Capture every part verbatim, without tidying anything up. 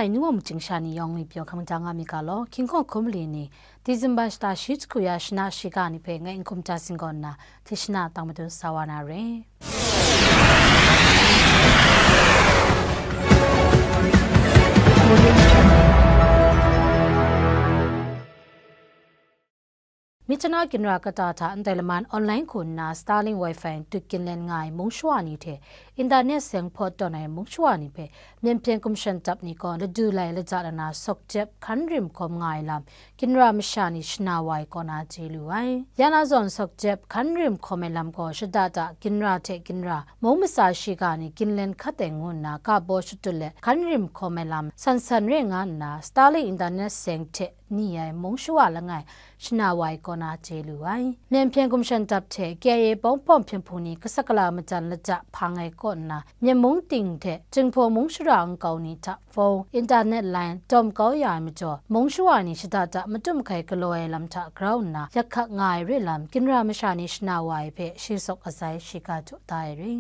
Ai nu wa maching sha ni yawng ngwi pyaw hkam da nga mi ga law, hkying hkawng hkum mali ni, December shata shi jahku ya shana shiga ni hpe ngai n hkum ja singgawn nna, hti shana tang madun sa wa na re. Myitkyina ginra kata hta ndai laman online hku nna Starlink Wi-Fi n tut ginlen nga ai mung shawa ni hte, internet seng hpaw tawn ai mung shawa ni hpe, Myen hpyen gumshan dap ni gaw ladu lai laja lana sawk jep hkan rim hkawm nga ai lam, ginra masha ni shana wa ai kaw na chye lu ai. Ya na zawn sawk jep hkan rim hkawm ai lam gaw shada da ginra hte ginra, mung matsa shiga ni ginlen hkat ai ngu nna ga baw shatut let hkan rim hkawm ai lam san san re nga nna, Starlink internet seng hte ni ai mung shawa langai shana wa ai kaw na chye lu ai. Myen hpyen gumshan dap hte K I A bawng hpawng hpyen hpu ni kasakala majan laja hpang ai kaw nna, Myen mung ting hte Jinghpaw mung shara nkau ni hta phone, internet line, tawm kau ya ai majaw, mung shawa ni shada da matum hkai galaw ai lam hta grau nna, yak hkak nga ai re lam, ginra masha ni shana wa ai hpe shi sawk azai shiga jaw da ai re.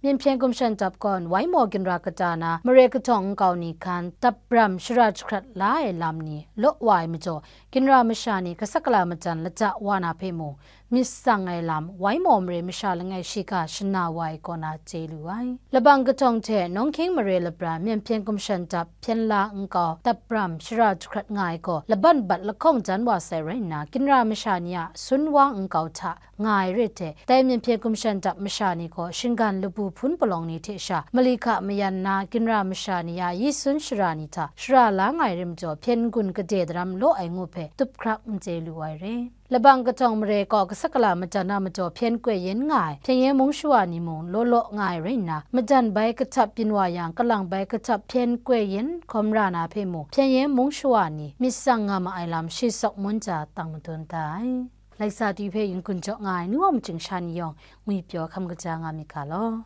Myen hpyen gumshan dap gawn, Waimaw ginra kata na mare kahtawng nkau ni hkan dap ram shara jahkrat la ai lam ni law wa ai majaw, ginra masha ni kasakala majan laja wa na hpe mung, myit tsang ai lam, Waimaw mare masha langai shiga shana wa ai kaw na chye lu ai. Labang kahtawng hte Nawng Hkying mare labra myen hpyen gumshan dap hpyen la nkau dap ram shara jahkrat nga ai gaw, laban bat lahkawng jan wa sai rai nna, ginra masha ni a sun wang nkau hta nga ai re hte, dai myen hpyen gumshan dap masha ni gaw shinggan labu hpun palawng ni hte sha, mali hka mayan na ginra masha ni a yi sun shara ni hta shara la nga ai re majaw, hpyen n-gun gade daram law ai ngu hpe tup hkrak n chye lu ai re. Labang kahtawng mare kaw kasakala majan a majaw hpyen koi yen nga ai, hpyen yen mung shawa ni mung law law nga ai rai nna, majan bai kahtap byin wa yang, kalang bai kahtap hpyen koi yen hkawm ra na hpe mung, hpyen yen mung shawa ni myit tsang nga ma ai lam shi sawk mun ja tang madun da ai. Laika T V hpe yin kun jaw nga ai nu wa maching sha ni yawng, ngwi pyaw hkam kaja nga mi ga law.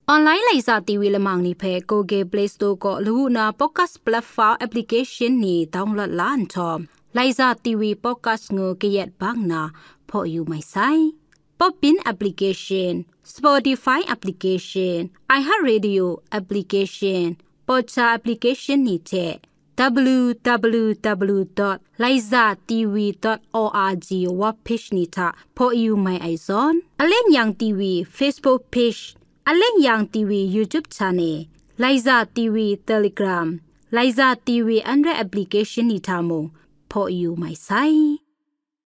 Online Laika T V lamang ni hpe Google Play Store kaw lawu na podcast platform application ni download la nhtawm, Laika T V podcast ngu kayat bang na hpaw yu mai sai. Podbean application, Spotify application, iHeartRadio application, Podcha application ni hte w w w dot laika t v dot o r g web page ni hta hpaw yu mai ai zawn, Aleng Yang T V Facebook page, Aleng Yang T V YouTube channel, Laika T V Telegram, Laika T V Android application ni hta mung hpaw yu mai sai.